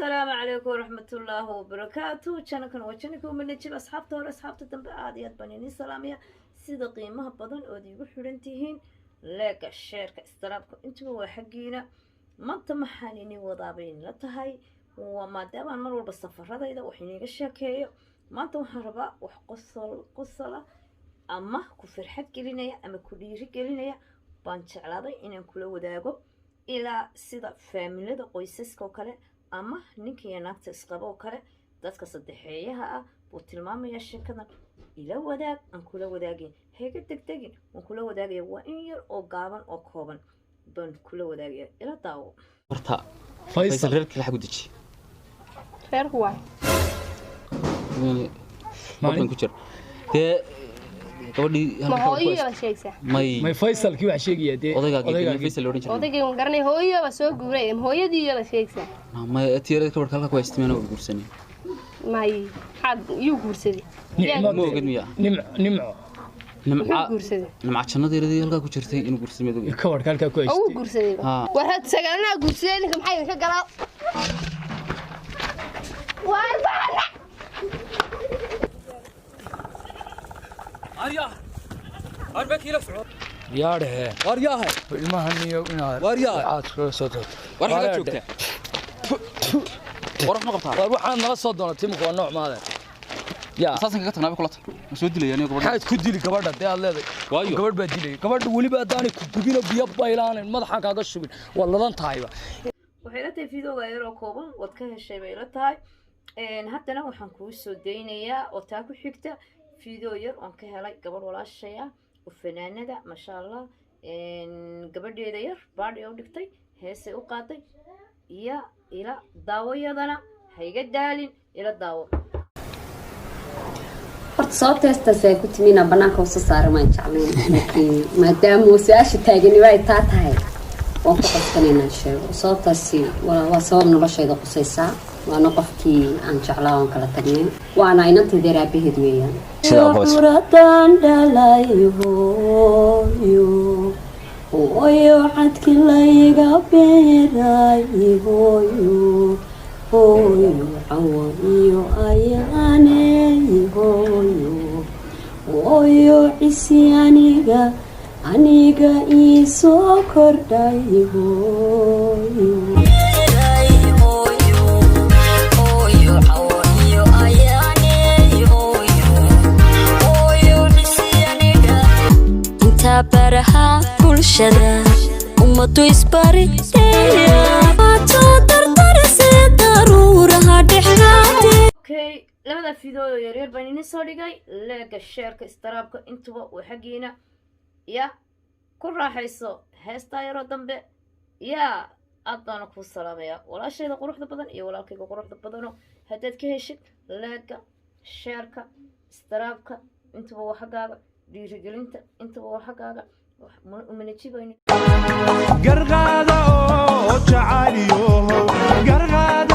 Asalaamu calaykum waraxmatullaahi wabarakaatu. Channelkan waa channelka Uma Najib. Asxaabta hore, asxaabta dambe, aada iyo aad baan idiin salaamaya. Sida qiimaha badan ood iigu xidhan tihiin, like-ga, share-ka, subscribe-ka, intuba waa xaggiina. Maanta maxaan idin wadaabay la tahay? Waa maadaamaan mar walba safaradayda wax iniiga sheekeeyo, maanta waxaan rabaa wax qosol qosala ama ku farxad gelinaya ama ku dhiiri gelinaya baan jeclaaday inaan kula wadaago, ilaa sida faamilada, qoysaska oo kale, ama ninka iyo naagta isqaba oo kale, dadka saddexeeyaha ah buu tilmaamayaa sheekadan. Ila wadaag, aan kula wadaagin, hayga degdegin, waan kula wadaagaya. Waa in yar oo gaaban oo kooban baan kula wadaagaya, ila daawo. Horta Faysal reerkii lacag u deji. Reerku waay. Maalin ku jir dee gabadhii. Ma hooyo baa sheegaysaa? May. May, Faysalkii wax sheegaya dee. Odaygaagii Faysal la odhan jiray. Odaygay waan garanay, hooyo baa soo guuray, hooyadii baa sheegaysaa? May, tiyarada gabadh halka ku haystay mayna guursanin. May, maxaad yuu guursaday? Nicmo. Ma ogid miya? Nimco, Nimco. Nimca. Muxuu guursaday? Nimca jannadeeradii halkaa ku jirtay inuu guursaday maad ogid? Kabarka halkaa ku oo wuu haystay. Guursaday. Haa. War sagaalnaa guursaday, ninka maxay idinka galaa? Waar baana. Yaadhehe ilmahan iyo inaad waxaad kaga soo doonto. War xagga joogtaa, war wax ma qabtaa? War waxaad nala soo doonatay imika waa nooc maade yaa? Saasan kaga tagnaa bay kula tag, ma soo dilaya aniga gabadha. Maxaad ku dili gabadha dee aad leedahay? Waayo. Gabadh baa dilaya gabadha, weliba haddaanay ku gubinoo biyo baylaanan madaxaan kaaga shubin, waad ladan tahayba. Waxay ila tahay videoga yaroo kooban waad ka heshay bay ila tahay. Haddana waxaan kuu soo daynayaa oo taa ku xigta video yar oon ka helay gabadh walaashay ah oo fanaanada, maasha Allah, gabadheeda yar baadhi u dhigtay, heesay u qaaday, iyo ila daawayadana ha iga daalin, ila daawo. Horta sababta heestaas ay ku timi inaan banaanka usoo saara maan jeclayn, laakiin maadaama uu su-aasha taagani ay taa tahay, waan ku qasban inaan sheego. Sababtaasi waa sabab noloshayda qusaysaa, waana qofkii aan jeclaa oon kala tagnay, waana inantayda aabaheed weeyaan. Sida aqoonsi. Curadan dhalay hooyo, hooyo, cadki layga beeray hooyo, hooyo, cawo iyo ayaaney hooyo, hooyo, cisi aniga aniga ii soo kordhay hooyo. Intaa baraha bulshada ummadu isbaridheeya dardarise daruuraha dhexgaade. Okay, labada video oo yaryar baan idin soo dhigay. Like-ga, share-ka, subscribe-ka, intuba waa xaggiina. Ya ku raaxayso heestaa yaroo dambe. Yaa aad baana kuu salaamayaa, walaashayda quruxda badan iyo walaalkayga quruxda badano. Haddaad ka heshid, like-ga, share-ka, subscribe-ka, intuba waa xaggaaga. Dhiirigelinta intuba waa xaggaaga. Umanajibayno. Garqaada oo jacaliyohow garqaada.